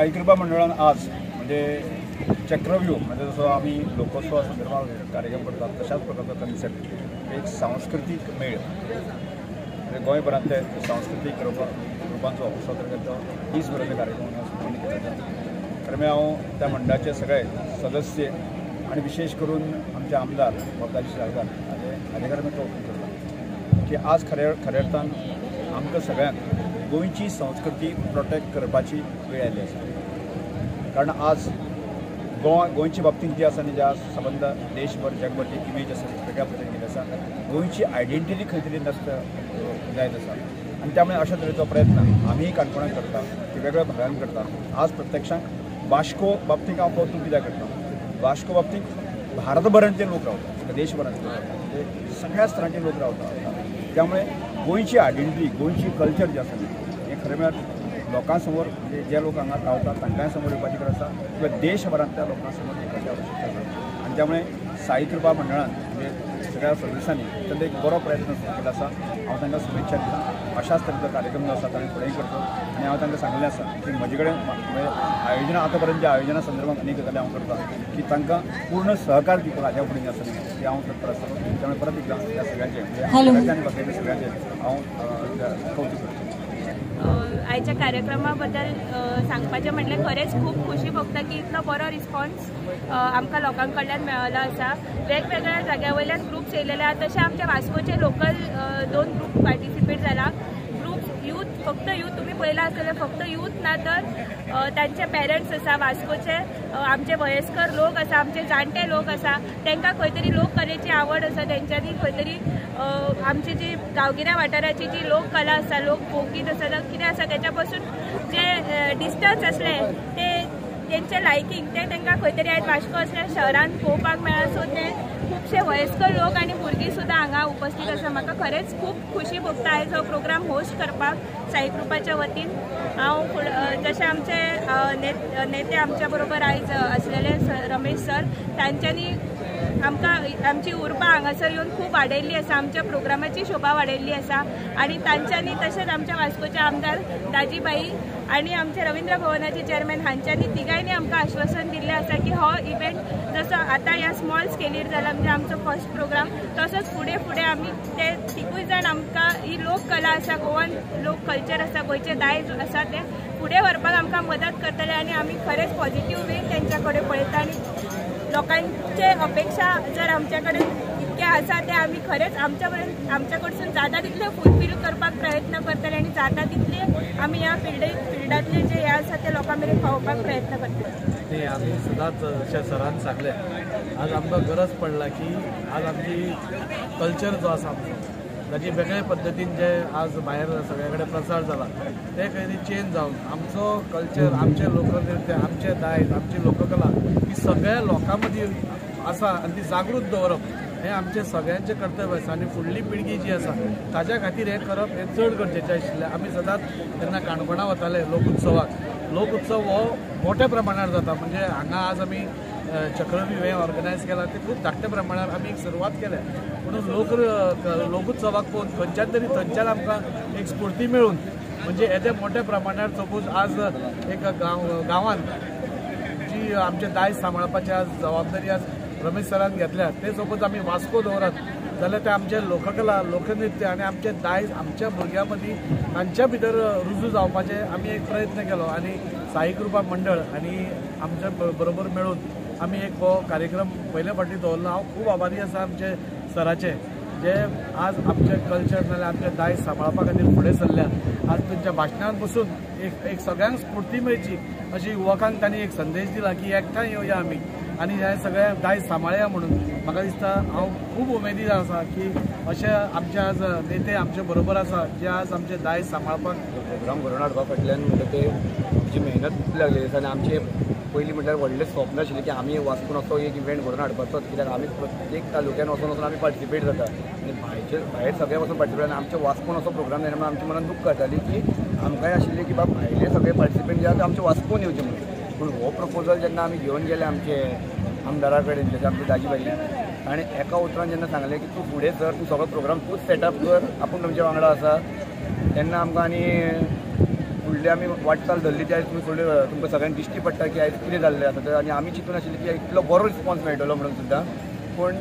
साईकृपा मंडळान आज म्हणजे चक्रव्यूह म्हणजे जसो आमी लोकोत्सवा संदर्भात कार्यक्रम करतात तशाच प्रकारचो कन्सेप्ट एक सांस्कृतीक मेळ म्हणजे गोंयभरांतले सांस्कृतीक ग्रुपांचो असो तरेचो दीसभराचो कार्यक्रम केला जाता. खरें म्हळ्यार हांव त्या मंडळाचे सगळे सदस्य आनी विशेष करून आमचे आमदार बाबदाजी साळकार हाजे कडेन कौतुक करता की आज खऱ्या अर्थान आमकां सगळ्यांक गोंयची संस्कृती प्रोटेक्ट करपाची वेळ आयिल्ली आसा. कारण आज गोंयचे बाबतींत जी आसा न्ही, ज्या संबंद देशभर जगभर जी इमेज आसा ती वेगळ्या पद्दतीन गेली आसा, गोंयची आयडेंटिटी खंय तरी नश्ट जायत आसा आनी त्यामुळे अशा तरेचो प्रयत्न आमीय काणकोणांत करता की वेगळ्या भागांत करता. आज प्रत्यक्षांत वास्को बाबतींत हांव कौतूक कित्याक करता, वास्को बाबतींत भारतभरांतले लोक रावतात, देशभरांतले लोक रावतात, सगळ्या स्तरांचे लोक रावतात. त्यामुळे गोंयची आयडेंटिटी, गोंयची कल्चर जे आसा हें खरें म्हळ्यार लोकां समोर म्हणजे जे लोक हांगा रावतात तांकांय समोर येवपाची गरज आसा किंवा देशभरांतल्या लोकां समोर येवपाची आवश्यकता आसा. आनी त्यामुळे साईकृपा मंडळान म्हणजे सगळ्या सदस्यांनी तांचो एक बरो प्रयत्न केलो आसा. हांव तांकां शुभेच्छा दिता. अशाच तरेचो कार्यक्रम जो आसा ताणें फुडें करचो आनी हांव तांकां सांगलें आसा की म्हजे कडेन म्हणजे आयोजना आतां पर्यंत ज्या आयोजना संदर्भात अनेक गजाली हांव करता की तांकां पूर्ण सहकार दिवपाक हाज्या फुडें जें आसा न्ही ते हांव तत्पर आसतलो. त्यामुळे परत एकदां ह्या सगळ्यांचें म्हणजे आनी बाकीच्या सगळ्यांचें हांव कौतुक करता. आयच्या कार्यक्रमा बद्दल सांगपाचें म्हटल्यार खरेंच खूब खुशी भोगता की इतलो बरो रिस्पॉन्स आमकां लोकां कडल्यान मेळ्ळो आसा. वेगवेगळ्या जाग्या वयल्यान ग्रुप्स येयलेले आसा, तशें आमच्या वास्कोचे लोकल 2 ग्रुप पार्टिसिपेट जाला. ग्रुप्स यूथ, फक्त यूथ तुमी पळयलां आसतलें, फक्त यूथ ना तर तांचे पेरंट्स आसा, वास्कोचे आमचे वयस्कर लोक आसा, आमचे जाणटे लोक आसा, तांकां खंय तरी लोककलेची आवड आसा, तेंच्यांनी खंय तरी आमची जी गांवगिऱ्या वाठाराची जी लोककला आसा, लोक भोवगीत आसा, कितें आसा तेच्या पासून जे डिस्टन्स आसलें ते तेंचें लायकींग तें तांकां खंय तरी आयज वास्को असल्या शहरान पळोवपाक मेळ्ळां. सो ते खुबशे वयस्कर लोक आनी भुरगीं सुद्दां हांगा उपस्थित आसा. म्हाका खरेंच खूब खुशी भोगता आयज हो प्रोग्राम होस्ट करपाक साईकृपाच्या वतीन. हांव जशें आमचे नेते आमच्या बरोबर आयज आसलेले रमेश सर, तांच्यांनी आमकां आमची उर्बा हांगासर येवन खूब वाडयल्ली आसा, आमच्या प्रोग्रामाची शोभा वाडयल्ली आसा. आनी तांच्यांनी तशेंच आमच्या वास्कोचे आमदार दाजीबाई आनी आमचे रवींद्र भवनाचे चेअरमॅन हांच्यांनी तिगांयनी आमकां आश्वासन दिल्लें आसा की हो इव्हेंट जसो आतां ह्या स्मॉल स्केलीर जाला म्हणजे आमचो फर्स्ट प्रोग्राम, तसोच फुडें फुडें आमी ते तिगूय जाण आमकां ही लोककला आसा, गोवन लोक कल्चर आसा, गोंयचें दायज आसा तें फुडें व्हरपाक आमकां मदत करतले. आनी आमी खरेंच पॉझिटिव्ह वेन तेंच्या कडेन पळयता आनी लोकांचे अपेक्षा जर आमच्या कडेन इतके आसा ते आमी खरेंच आमच्या पर्यंत आमच्या कडसून जाता तितले फुलफील करपाक प्रयत्न करतले आनी जाता तितले आमी ह्या फिल्डांतले जे हे आसा ते लोकां मेरेन पावोवपाक प्रयत्न करतले. न्ही, आमी सदांच अशें सरान सांगलें, आज आमकां गरज पडला की आज आमची कल्चर जो आसा आमचो ताची वेगळे पद्दतीन जे आज भायर सगळे कडेन प्रसार जाला ते खंय तरी चेंज जावन आमचो कल्चर, आमचें लोकनृत्य, आमचें दायज, आमची लोककला ही सगळ्या लोकां मदीं आसा आनी ती जागृत दवरप हें आमचें सगळ्यांचें कर्तव्य आसा. आनी फुडली पिळगी जी आसा ताज्या खातीर हें करप हें चड गरजेचें आशिल्लें. आमी सदांच जेन्ना काणकोणा वताले लोकोत्सवाक, लोकोत्सव हो मोठ्या प्रमाणार जाता, म्हणजे हांगा आज आमी चक्रव्यूह हें ऑर्गनायज केलां तें खूब धाकट्या प्रमाणार आमी एक सुरवात केल्या, पूण लोकोत्सवाक पळोवन खंयच्यान तरी थंयच्यान आमकां एक स्फूर्ती मेळून म्हणजे येद्या मोठ्या प्रमाणार सपोज आज एक गांवांत जी आमचें दायज सांबाळपाची आज जबाबदारी आज रमेश सरान घेतल्या, ते सपोज आमी वास्को दवरत जाल्यार ते आमचें लोककला, लोकनृत्य आनी आमचें दायज आमच्या भुरग्यां मदीं तांच्या भितर रुजू जावपाचें आमी एक प्रयत्न केलो. आनी साईकृपा मंडळ आनी आमच्या बरोबर मेळून आमी एक हो कार्यक्रम पयले फावटी दवरलो. हांव खूब आभारी आसा आमचे सराचे जे आज आमचें कल्चर नाल्यार आमचें दायज सांबाळपा खातीर फुडें सरल्या. आज तांच्या भाशणान बसून एक एक सगळ्यांक स्फूर्ती मेळची अशी युवकांक तांणी एक संदेश दिला की एकठांय येवया आमी आनी हें सगळें दायज सांबाळया म्हणून. म्हाका दिसता हांव खूब उमेदीर आसा की अशे आमचे आज नेते आमचे बरोबर आसा जे आज आमचें दायज सांबाळपाक प्रोग्राम घडोवन हाडपा फाटल्यान म्हणटा ते आमची मेहनत खूब लागलेली आसा. आनी आमचें पयलीं म्हटल्यार व्हडलें स्वप्न आशिल्लें की आमी वास्कोन असो एक इव्हेंट घडोवन हाडपाचो, कित्याक आमी प्रत्येक तालुक्यान वचोन वचोन आमी पार्टिसिपेट जाता आनी भायर सगळे वचून पार्टिसिपेट आनी आमच्या वास्कोन असो प्रोग्राम जायना म्हणून आमच्या मनान दूख जाताली की आमकांय आशिल्लें की बाबा भायले सगळे पार्टिसिपेंट जे आसा ते आमच्या वास्कोन येवचे म्हणून. पूण हो प्रपोजल जेन्ना आमी घेवन गेले आमचे आमदारा कडेन, जशें आमचे दाजीबाई, आनी एका उतरान जेन्ना सांगलें की तूं फुडें सर, तूं सगळो प्रोग्राम तूंच सेटअप कर, आपूण तुमच्या वांगडा आसा, तेन्ना आमकां आनी फुडली आमी वाटचाल धरली ती आयज तुमी फुडले तुमकां सगळ्यांक दिश्टी पडटा की आयज कितें जाल्लें आसा तर. आनी आमी चिंतून आशिल्लें की इतलो बरो रिस्पॉन्स मेळटलो म्हणून सुद्दां, पूण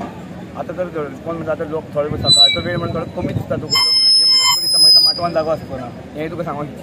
आतां तर रिस्पॉन्स म्हणटा आतां लोक थोडे सकाळचो वेळ म्हणून थोडो कमी दिसता तुका. सांजे म्हणल्यार तुका दिसता मागीर माटवान जागो आसपा ना, हें तुका सांगून.